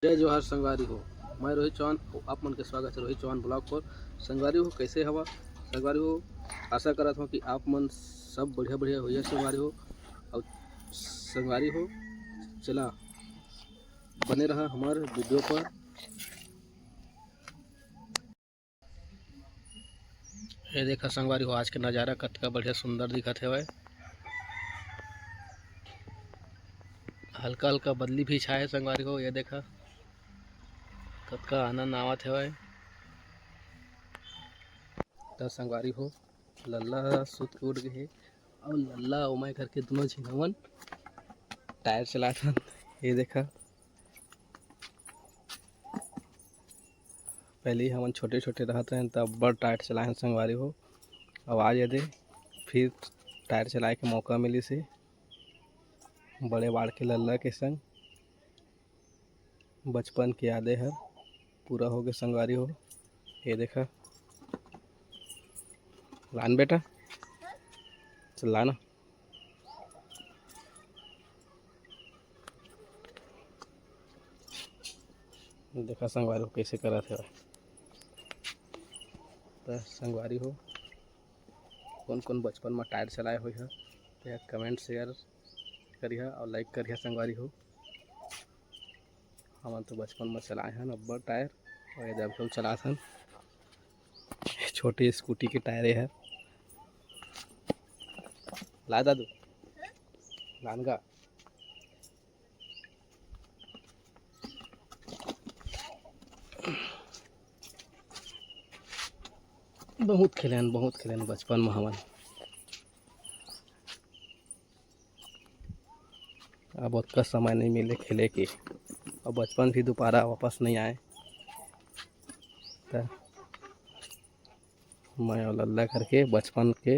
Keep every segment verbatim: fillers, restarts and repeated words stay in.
जय जोहार संगवारी हो, मैं रोहित चौहान, अउ आप मन के स्वागत है रोहित चौहान ब्लॉग पर। संगवारी हो, कैसे हवा संगवारी हो? आशा करत हूँ कि आप मन सब बढ़िया बढ़िया होइए संगवारी हो। अउ संगवारी हो, चला बने रहा हमारे वीडियो पर। ये देखा संगवारी हो, आज के नज़ारा कतका बढ़िया सुंदर दिखत हवय। हल्का हल्का बदली भी छाए हे संगवारी हो, ये देखा कतका आनंद आवत हवय। त संगवारी हो, लल्ला सुत के उठ गे हे, अउ लल्ला अउ मैं करके दोनों झिन हमन टायर चलात हन। ये देखा, पहले हमन छोटे छोटे रहत रहेन त अब्बड़ टायर चलाए हन संगवारी हो। अब आज ये दे फिर टायर चलाए के मौका मिलिस हे बड़े बाड़ के लल्ला के संग। बचपन के यादें हर पूरा हो गए संगवारी हो। ये देखा, लान बेटा, चल लाना। देखा संगवारी हो कैसे करत हे। त संगवारी हो, कौन कौन बचपन में टायर चलाए हुए है, तो कमेंट शेयर करिहा और लाइक करिहा संगवारी हो। हमन तो बचपन में चलाए हन अब्बड़ टायर, और ये अभी हम चलात हन छोटे स्कूटी के टायर है। ला दादू, लानगा। बहुत खेलेन, बहुत खेलेन बचपन में हमन। अब ओतका समय नहीं मिले खेले के, अब बचपन भी दोबारा वापस नहीं आए। त मैं और लल्ला करके बचपन के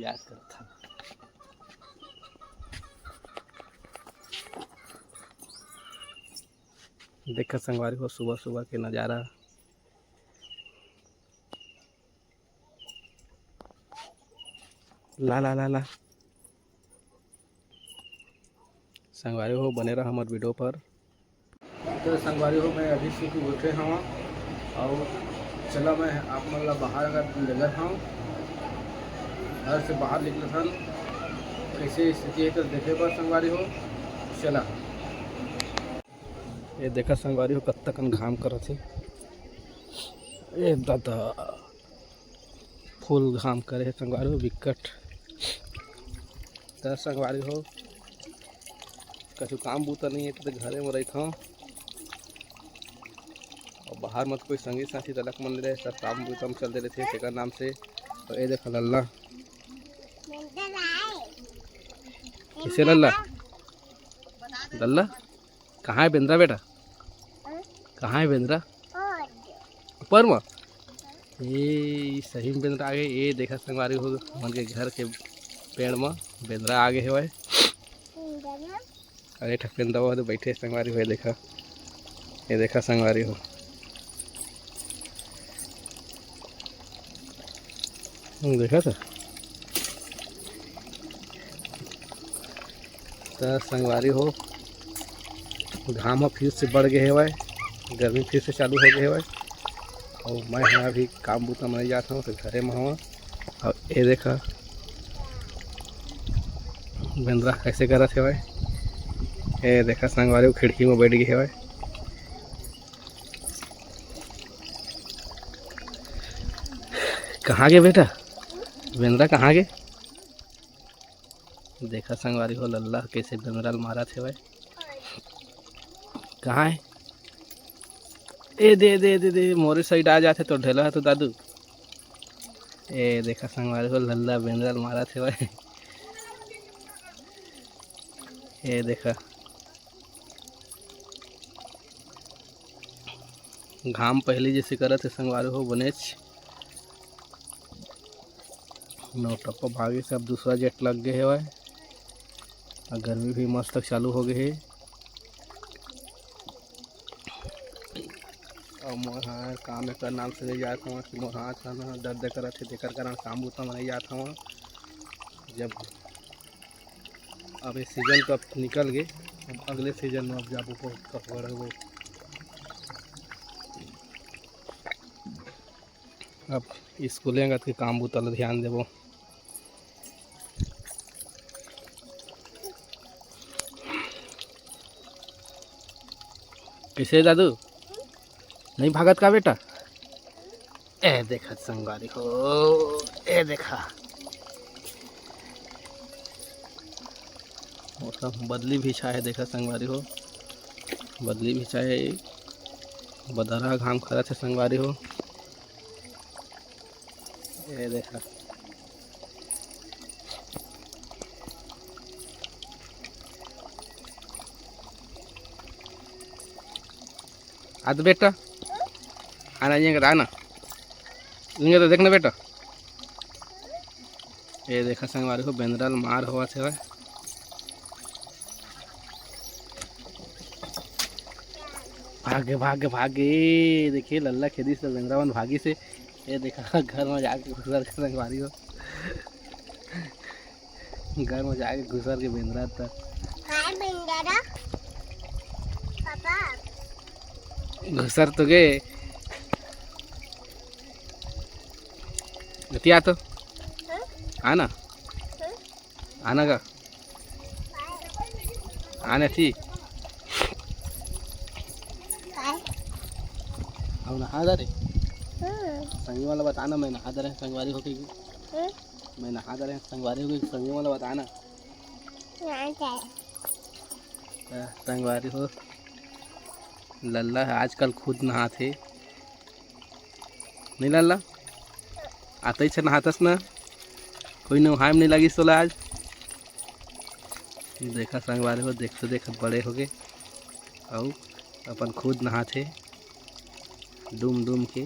याद करत हन। देखा संगवारी हो, सुबह सुबह के नज़ारा। ला ला ला ला संगवारी हो, बने रहा हमर वीडियो पर। तो संगवारी हो, मैं अभी सो के उठे हवा और चला मैं आप मन ला बाहर अगर लेगत हूँ, घर से बाहर निकलत हन, कैसे स्थिति है तो देखे बर संगवारी हो। चला। ये देखा संगवारी हो, कत्ता कन घाम करत हे। ए दादा, फुल घाम करे हे संगवारी हो, बिकट। त संगवारी हो, कछु काम बूता नहीं है तो घरे में रहिथव। और बाहर में तो कोई संगी साथी तलक मन रहे, सब काम बूता में चल दे रहे थे, तेकर नाम से। तो ये देखा लल्ला, कैसे लल्ला, लल्ला, कहाँ है बेंदरा बेटा? कहाँ है बेंदरा? ऊपर में। ये सही में बेंदरा आ गए। ये देखा संगवारी हो, हमन के घर के पेड़ में बेंदरा आ गए हवय। अरे ठक बेंदरा वो तो बैठे संगवारी हो, ये देखा, ये देखा संगवारी हो। हम्म, देखा था। त संगवारी हो, घाम ह फिर से बढ़ गए हवय, गर्मी फिर से चालू हो गए हवय। और मैं ह अभी काम बूता में नहीं जात हूँ, तो घरे में हूँ। और ये देखा बेंदरा कैसे करत हवय, ये देखा संगवारी हो, खिड़की में बैठ गए हवय। कहाँ गे बेटा, बेंदरा कहाँ गे? देखा संगवारी हो, लल्ला कैसे बेंदरा ल मारत हेवय। कहाँ है? ए दे दे दे दे, मोरे साइड आ जाथे तो ढेला तो दादू। ए देखा संगवारी हो, लल्ला बेंदरा ल मारत हेवय। ए देखा, घाम पहली जैसे करत हे संगवारी हो, बनेच नौ टप्पा भागे से अब दूसरा जेट लग गए हवय। और गर्मी भी मस्त चालू हो गए हे। और मोर हाथ काम एकर नाम से नहीं जात हवं कि मोर हाथ ह ना दर्द करत हे, तेकर कारण काम बूता में नहीं जात हवं। जब अब ये सीजन तो अब निकल गए, अब अगले सीजन में अब जाबो, बहुत कपड़ा वो। अब स्कूल अंगत के काम बुता ल ध्यान देबो। कैसे दादू, नहीं भागत का बेटा? ए देखा संगवारी हो, ए देखा, मौसम बदली भी छाए हे, देखा संगवारी हो, बदली भी छाए हे, बदरा घाम खरत हे संगवारी हो। ये देखा, आ तो बेटा, आना, ये आना, ये तो देखना बेटा। ये देखा संगवारी हो, बेंदरा ल मार होवत हवय। भागे, भागे, भागे। देखिए, लल्ला खेदिस त बेंदरा मन भागिस हे। ये देखा, घर में जाके घुसर के संगवारी हो, घर में जाके घुसर के बेंदरा त। काय बेंदरा? पापा। घुसर तो गे। एती आ तो। हाँ? आना। हाँ? आना का? आना थी। काय? अब नहा जा रे। हाँ। संगी वाला बताना, मैं नहा जा रहे हैं संगवारी होके। हाँ? मैं नहा जा रहे हैं संगवारी होके, संगी वाला बताना। हाँ, जाए। हाँ, संगवारी हो। लल्ला ह आजकल खुद नहाथे। नहीं लल्ला? आतई छ नहातस ना? कोई नहाय म नहीं लगिस तोला आज? देखा संगवारी हो, देखते देखत बड़े होगे। अउ अपन खुद नहाथे। डूम डूम के।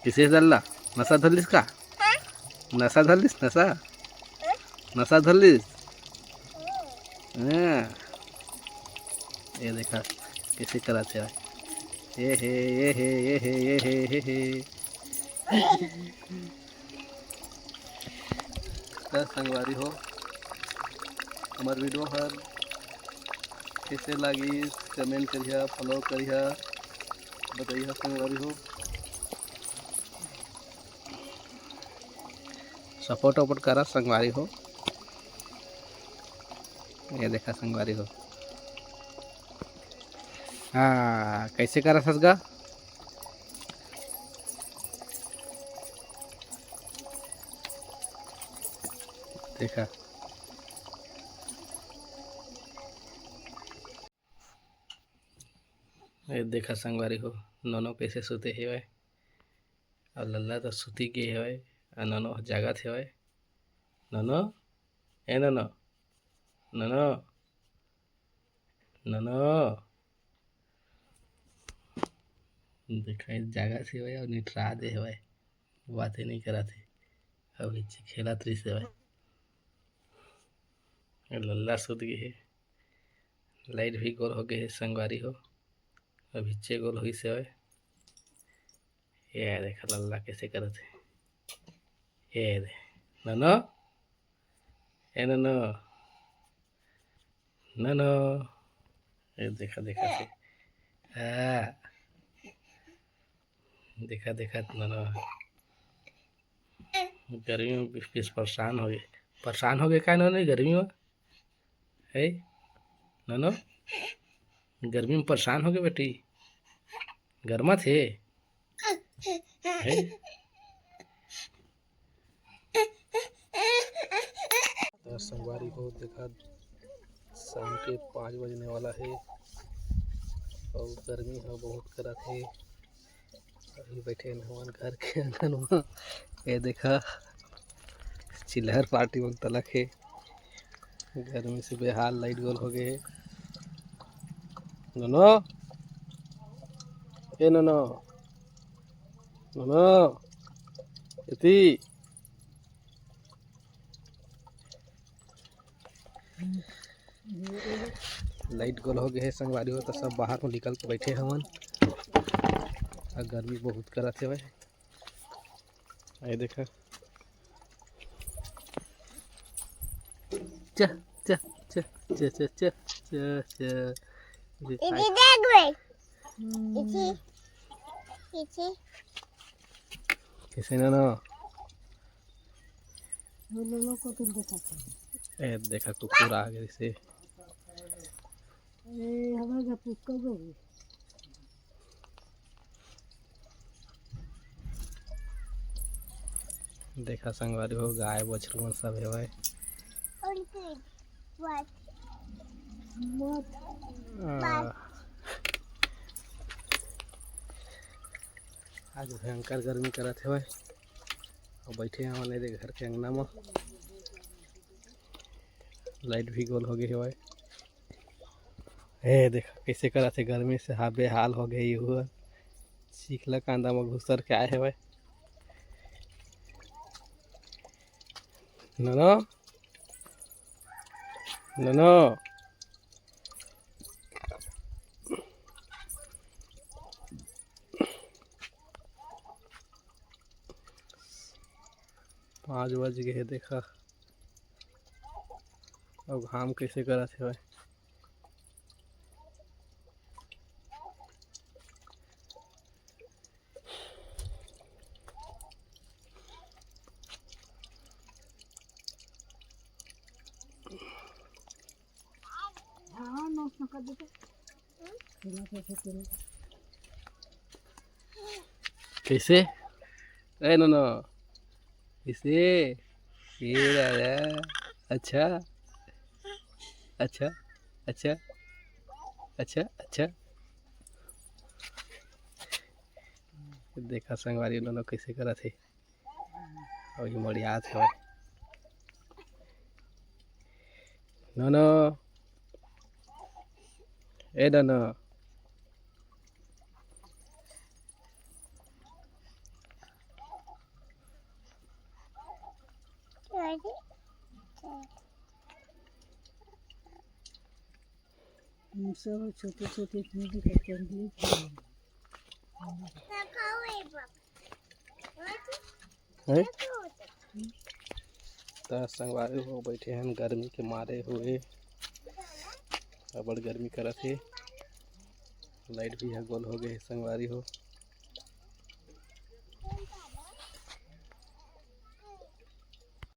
किसे लल्ला? नशा धर लिस का? नशा धर लिस, नशा? नशा धर लिस? हाँ। ये देखा, कैसे करत हे। ये हे, ये हे, ये हे, ये हे, ये हे। त संगवारी हो, हमर video हर कैसे लागिस, comment करिहा, follow करिहा, बताइहा संगवारी हो। Support वपोर्ट करा संगवारी हो। ये देखा संगवारी हो। हाँ, कैसे करा ससगा? देखा। ये देखा संगवारी हो, नोनो कैसे सुते हेवय। अउ लल्ला तो सुती गे हेवय, अउ नोनो जागत हेवय। नोनो, ए नोनो, नोनो, नोनो। देखा, जागत हेवय अउ निठरा दे हेवय, बातें नहीं करत हे। अभी खेलत रहिस हेवय। लल्ला सुत गे हे। लाइट भी गोल हो गए हे संगवारी हो। अभी चे गोल होइस हेवय। ये देखा लल्ला कैसे करत हे। ये दे। नोनो। ए नोनो। नोनो। ये देखा, देखा से। हाँ। देखा, देखा नोनो। गर्मी में बीस, बीस परेशान हो गए। परेशान हो गए का नोनो गर्मी में? है? नोनो? गर्मी में परेशान हो गए बेटी? गरमाथे? है? त संगवारी हो, देखा, शाम के पाँच बजने वाला हे अउ गर्मी ह बहुत करत हे। अभी बैठे हन हमन घर के आंगन म। ये देखा, चिल्हर पार्टी मन तलक हे। गर्मी से बेहाल, लाइट गोल हो गए हे। नोनो, ए नोनो, नोनो, एती। लाइट गोल हो गए हे संगवारी हो, तो सब बाहर में निकल के बैठे हवन। आ गर्मी बहुत करत हे भाई। ये देखा, च, चल, चल, चल, चल, चल, चल, चल। इसे दीदी, खाए। देख बे। इसे, इसे। कैसे ना ना? वो लोगों को तुम देखा था। ए, देखा कुकुर आ गए से। ए, हमारे घर पुष्कर को भी। देखा संगवारी हो, गाय बछरू मन सब हेवय। आ, आज भयंकर गर्मी करत हेवय। अउ बैठे हवन एदे घर के अंगना म। लाइट भी गोल हो गए हेवय। ए देखा कैसे करत हे, गर्मी से हा बेहाल हो गए। यहू ह चिखला कांदा म घुसर के आए हेवय। नोनो, नोनो। पाँच बज गए हे, देखा अब घाम कैसे करत हेवय। कैसे? ए नोनो, कैसे? ये दादा, अच्छा, अच्छा, अच्छा, अच्छा, अच्छा। देखा संगवारी, नोनो कैसे करत हे। अउ ये मड़ियात हवय। नोनो, ए नोनो। हम सब छोटे छोटे चीज का चंदली हैं? त संगवारी हो, बैठे हन गर्मी के मारे हुए, अबड़ गर्मी करत हे। लाइट भी ह गोल हो गए हे संगवारी हो।